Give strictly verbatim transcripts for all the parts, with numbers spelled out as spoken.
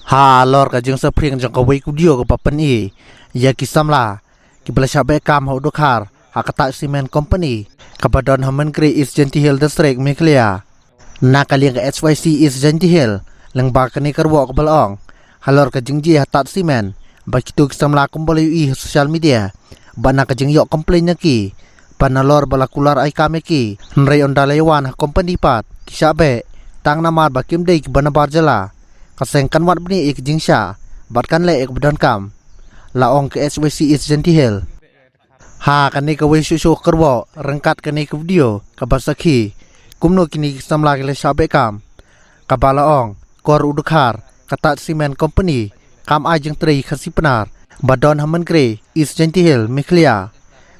Halor ka jingsaphriang jong kawei ka video kaba pyni ïa ki samla kiba la shah beh kam ha u dkhar ha ka Taj Cement Company kaba don ha Mynkre, East Jaintia Hills District, Meghalaya. Na ka liang ka H Y C East Jaintia Hills, lyngba kane ka rwai kaba la ong halor ka jingjia ha Taj Cement, ba kito ki samla kumba la ïohi ha social media ba na ka jingïoh complain na ki ba nalor ba la kular ai kam ïa ki, hynrei ynda la ïawan ha company pat ki shah beh, tang namar ba kim dei kiba nabar jylla. Ka seng kan wad bniah ïa ka jingshah bad kan leh ïa kaba donkam, la ong ka H Y C East Jaintia Hills. Ha kane kawei shuh shuh ka rwai ryngkat kane ka video kaba sakhi kumno kine ki samla ki la shah beh kam, kaba la ong kor u dkhar ka Taj Cement Company kam ai jingtrei Khasi Pnar ba don ha Mynkre, East Jaintia Hills, Meghalaya,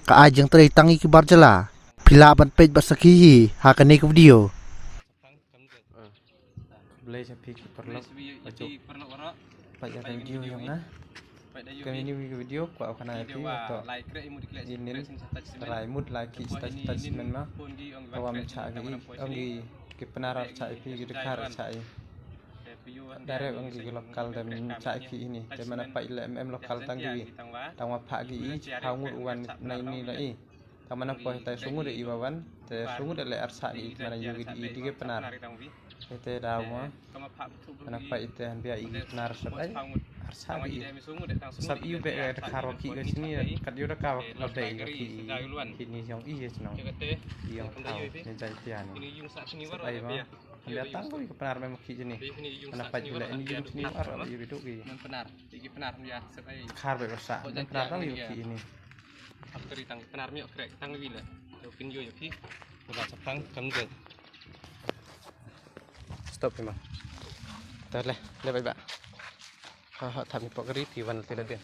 ka ai jingtrei tang ïa ki bar jylla. Phi lah ban peit bad sakhi hi ha kane ka video. Blei sha phi ki paralok, peit ïa ka video jong nga. Kane ka video kwah u khana ïa phi, to ïa nin, trai mut la ki Taj Cement ma, ka wam chah ki, ong ki, ki Pnar chah ïa phi, ki dkhar chah ïa. Direct ong ki, ki local dem chah ïa ki ini. Te mana peit leh em, em local tang ki, tang wa phah ki i, ha ngut u wan na ini la i. Tang mana poi te sngew de i ba wan, te sngew de leh ar chah i, mana ïoh ki i, di ki Pnar. Te daw mo. Mana peit te hanbia i ki Pnar sap ai. Ar chah i. Sap i beh ka dkhar wa ki ka chini, kat ïoh da ka wa beh ka ki i. Kini jong i ye chnong. I jong thaw ni jai tian. Sap ai mo. Hanbia tang ko i ki Pnar mem ki chini. Mana peit leh ini jong chini ar ïoh ki duk i. Khar beh ka sa. Pnar tang ïoh ki ini. Factory tang Pnar mi krek tang wi le. Yo pin yo yo ki. Ba sa phang kam de. Stop ma. Tar le, le bye bye. Ha ha, tham i pok ri phi wan ti la de.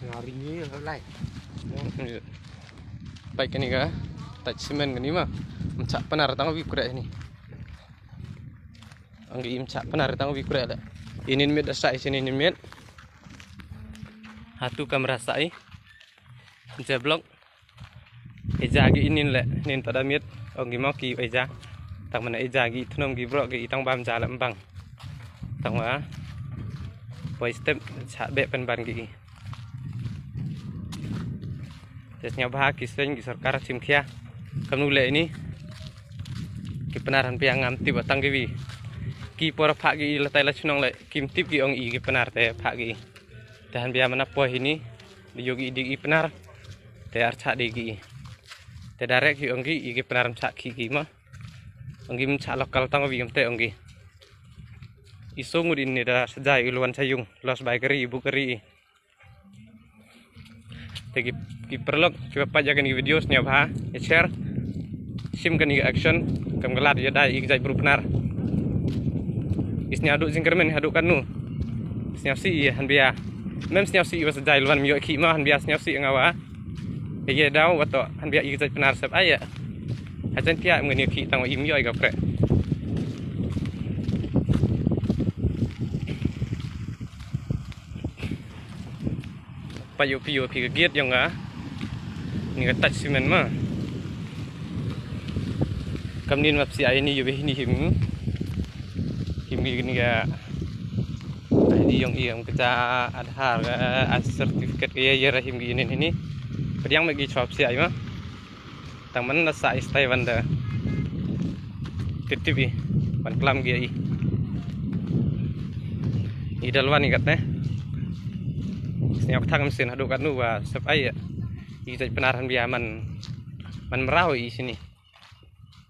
Nga ring ni lai. Bai kani ka Taj Cement kani ma. Mchah Pnar tang wi krek ni. Ang im chah Pnar tang wi krek le. Inin mit da sa isin inin mit. Hatu kamra sa i. Je blok. Eja gi inin le, nin pada miet, ong gi mo ki eja. Tang mana eja gi thnum gi brok gi i tang bam ja le mbang. Tang ma. Poi step chah beh pynban gi i. Te sngewbha ki seng gi sorkar shim khia. Kamnu le ini. Ki Pnar hanbia ngam tip tang gi wi. Ki por phah gi i la tai la chnong le, kim tip gi ong i ki Pnar te phah gi i. Te hanbia mana poi hini. Di yogi di i Pnar. Te ar chah di gi i. Te direct hi ong gi i ki Pnar mchah ki gi ma. Ong gi mchah local tang wi te ong gi. I song u din ni da sajai i luan sayung. Los bai kari i bu kari i. Te ki, ki paralok ki ba peit ïa kani ka video sngewbha ïa share. Shim kani ka action kam ka lad ïa dei i ka jait bru Pnar. I sngewduk jingkyrmen haduh katno. Sngewsih i hanbia. Mem sngewsih i wa sa jai luan mem ïoh ki ma hanbia sngewsih nga wa. Ïa daw wa to hanbia i ka jait Pnar sep ai ïa. Ha jan tiak mem ïoh ki tang wa im ïoh i ka prek. Pa ïoh phi ïoh phi ka giat ïong nga. Ni ka Taj Cement ma. Kam nin map si ai ni ïoh ni him. Him ni ni ka. Ai di ïong i ïong ka ja Aadhaar ka, ai certificate ka ïa ïa ra him ki ni ni. Pdiang me ki chop si ai ma. Tang man la sa i stai wan da. Tip tip i. Wan klam gi i. I dal wan i kat ne. Sniaw thang mesin haduh kat nu wa sep ai. I jait Pnar hanbia man. Man mraw i sini.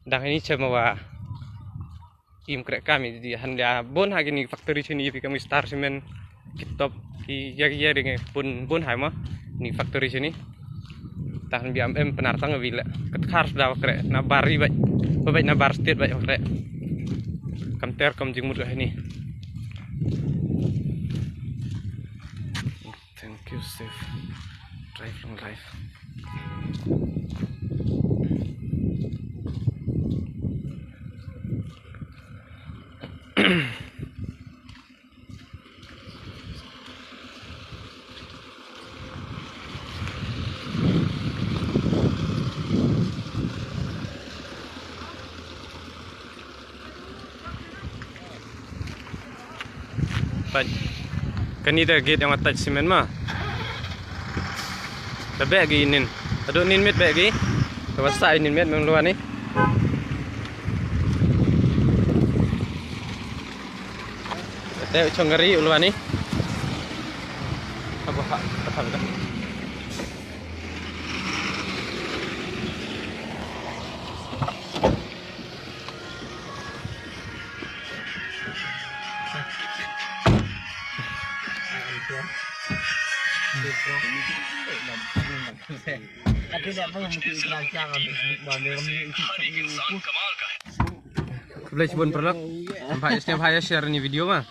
Dang ini chem wa. Im krek kam i di hanbia bun ha kini factory sini pi kam Star Cement. Ki top ki ïa ïa ring bun bun hai ma ni factory sini. Tang bi am em Pnar tang wi le kat khar da wa krek na bar ri bai. Ba bai na bar state bai wa krek. Kam ter kam jingmut ka hini. Thank you, safe. Drive long life. Kani da gate ïa nga touch cement ma. Da beh ki nin. Ado nin met beh ki. Ka ba sa nin met meng luan ni. Te chong gari luan ni. Apa ha, apa ha. Khublei shibun paralok. Sngewbha, sngewbha ïa share ni video ma.